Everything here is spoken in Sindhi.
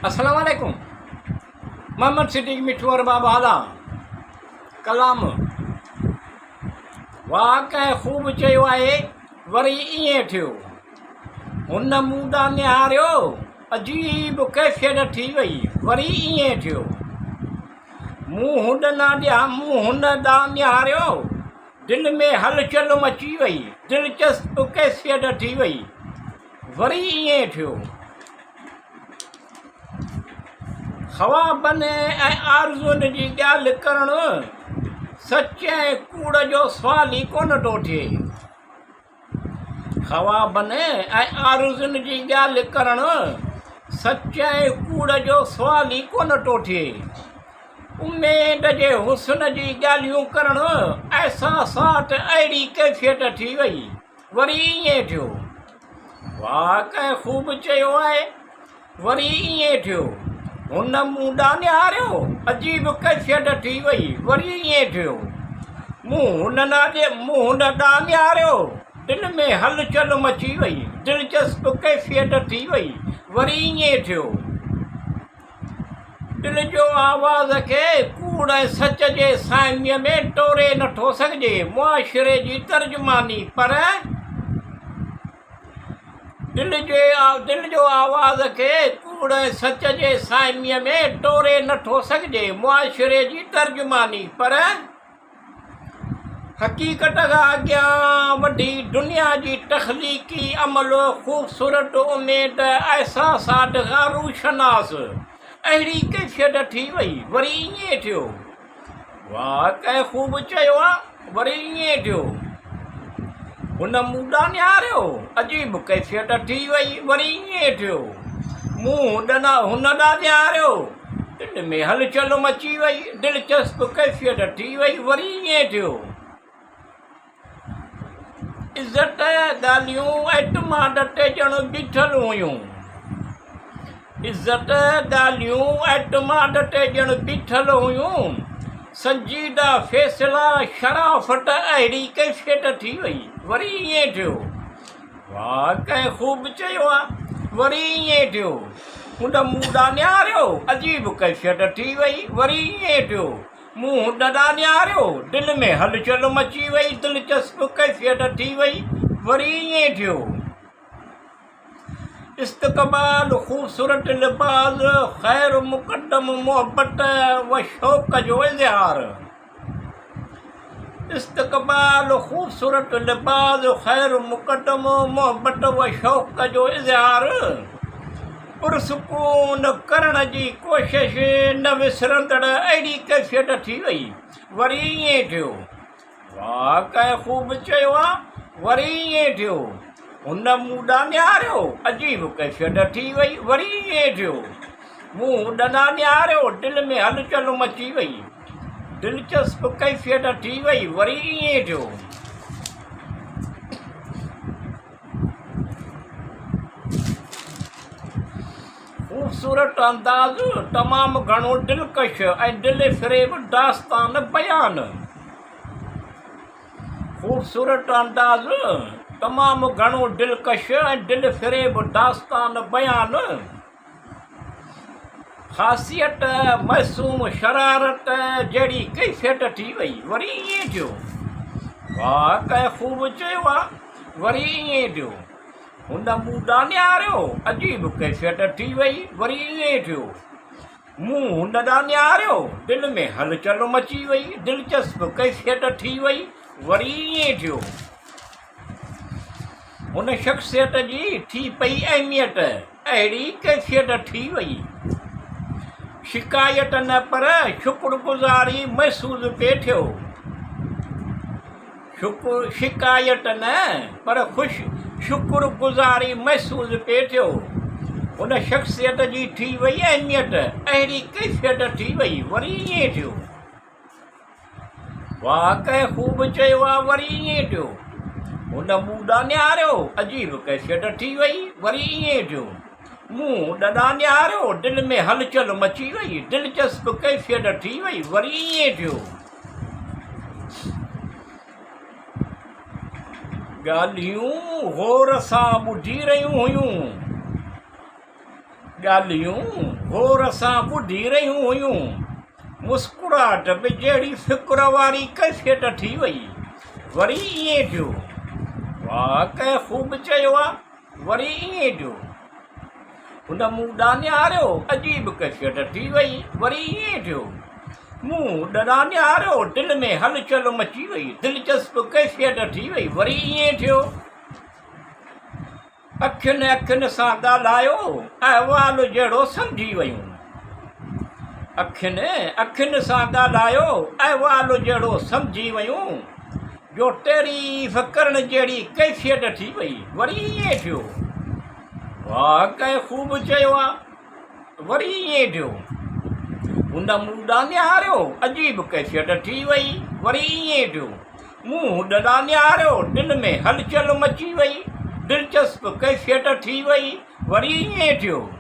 السلام عليڪم محمد صديق مٺو ارباب هالا ڪلام واهه ڪنهن خوب چيو آهي وري ائين ٿيو هن مون ڏانهن نهاريو عجيب ڪيفيت ٿي وئي وري ائين ٿيو مون هن ڏانهن نهاريو دل ۾ هلچل مچي وئي دلچسپ ڪيفيت ٿي وئي وري ائين ٿيو. خوابن ۽ آرزوئن جي ڳالهه ڪرڻ سچ ۽ ڪوڙ جو سوال ئي ڪونه ٿو ٿئي. خوابن ۽ آرزوئن جي ڳالهه ڪرڻ سچ ۽ ڪوڙ جو سوال ئي ڪونه ٿو ٿئي. اميد جي حسن جي ڳالهيون ڪرڻ احساسات اهڙي ڪيفيت ٿي وئي. وري ائين ٿيو. واهه ڪنهن خوب چيو آهي. وري ائين ٿيو. هن مون ڏانهن نهاريو. عجيب ڪيفيت ٿي وئي. وري ائين ٿيو. مون هن ڏانهن نهاريو. دل ۾ هلچل مچي وئي. دلچسپ ڪيفيت ٿي وئي. وري ائين ٿيو. دل جو آواز کي ڪوڙ ۽ سچ جي ساهميء ۾ ٽوري نه ٿو سگهجي. معاشري جي ترجماني پر دل جو آواز کي ڪوڙ ۽ سچ جي ساهميء ۾ ٽوري نه ٿو سگهجي. معاشري جي ترجماني پر. حقيقت کان اڳيان وڌي دنيا جي تخليقي عمل، خوبصورت اميد، احساسات کان روشناس اهڙي ڪيفيت ٿي وئي، وري ائين ٿيو. واهه ڪنهن خوب چيو آ، وري ائين ٿيو. هن مون ڏانهن نهاريو، عجيب ڪيفيت ٿي وئي، وري ائين ٿيو. مون هن ڏانهن نهاريو. دل ۾ هلچل مچي وئي، دلچسپ ڪيفيت ٿي وئي، وري ائين ٿيو. عزت، ڳالهيون اعتماد تي ڄڻ بيٺل هيون. عزت، ڳالهيون اعتماد تي ڄڻ بيٺل هيون. سنجيده فيصلا، شرافت اهڙي ڪيفيت ٿي وئي، وري ائين ٿيو. واهه ڪنهن خوب چيو آ، وري ائين ٿيو. هن مون ڏانهن نهاريو، عجيب ڪيفيت ٿي وئي، وري ائين ٿيو. مون هن ڏانهن نهاريو، دل ۾ هلچل مچي وئي، دلچسپ ڪيفيت ٿي وئي، وري ائين ٿيو. استقبال، خوبصورت لباس، خير مقدم محبت و شوق جو اظهار. استقبال، خوبصورت لباس، خير مقدم محبت و شوق جو اظهار. پرسڪون ڪرڻ جي ڪوشش نه وسرندڙ اهڙي ڪيفيت ٿي وئي. وري ائين ٿيو. واهه ڪنهن خوب چيو آ، وري ائين ٿيو. هن مون ڏانهن نهاريو، عجيب ڪيفيت ٿي وئي، وري ائين ٿيو. مون هن ڏانهن نهاريو، دل ۾ هلچل مچي وئي، دلچسپ ڪيفيت ٿي وئي، وري ائين ٿيو. خوبصورت انداز، تمام گهڻو دلڪش ۽ دل فريب داستان بيان. خوبصورت انداز، تمام گهڻو دلڪش ۽ دل فريب داستان بيان. خاصيت، معصوم شرارت جهڙي ڪيفيت ٿي وئي، وري ائين ٿيو. واهه ڪنهن خوب چيو آ، وري ائين ٿيو. هن مون ڏانهن نهاريو، عجيب ڪيفيت ٿي وئي، وري ائين ٿيو. مون هن ڏانهن نهاريو، دل ۾ هلچل مچي وئي، دلچسپ ڪيفيت ٿي وئي، وري ائين ٿيو. هن شخصيت جي ٿي پئي اهميت، اهڙي ڪيفيت ٿي وئي. شڪايت نه پر شڪرگذاري محسوس پئي ٿيو. شڪايت نه پر خوش شڪر گذاري محسوس پئي ٿيو. هن شخصيت جي ٿي وئي اهميت، اهڙي ڪيفيت ٿي وئي، وري ائين ٿيو. واهه ڪنهن خوب چيو آ، وري ائين ٿيو. هن مون ڏانهن نهاريو، عجيب ڪيفيت ٿي وئي، وري ائين ٿيو. مون هن ڏانهن نهاريو، دل ۾ هلچل مچي وئي، دلچسپ ڪيفيت ٿي وئي، وري ائين ٿيو. ڳالهيون غور سان ٻڌي رهيون هيون. ڳالهيون غور سان ٻڌي رهيون هيون. مسڪراهٽ به جهڙي فڪر واري ڪيفيت ٿي وئي. وري ائين ٿيو. واهه ڪنهن خوب چيو آ. وري ائين ٿيو. هن مون ڏانهن نهاريو، عجيب ڪيفيت ٿي وئي. وري ائين ٿيو. مون ڏانهن نهاريو، دل ۾ هلچل مچي وئي. دلچسپ ڪيفيت ٿي وئي. وري ائين ٿيو. اکين اکين سان ڳالهايو، احوال جهڙو سمجهي ويون. اکين اکين سان ڳالهايو، احوال جهڙو سمجهي ويون. جو تعريف ڪرڻ جهڙي ڪيفيت ٿي وئي. وري ائين ٿيو. واهه ڪنهن خوب چيو آ. وري ائين ٿيو. هن مون ڏانهن نهاريو، عجيب ڪيفيت ٿي وئي. وري ائين ٿيو. مون هن ڏانهن نهاريو، دل ۾ هلچل مچي وئي. دلچسپ ڪيفيت ٿي وئي. وري ائين ٿيو.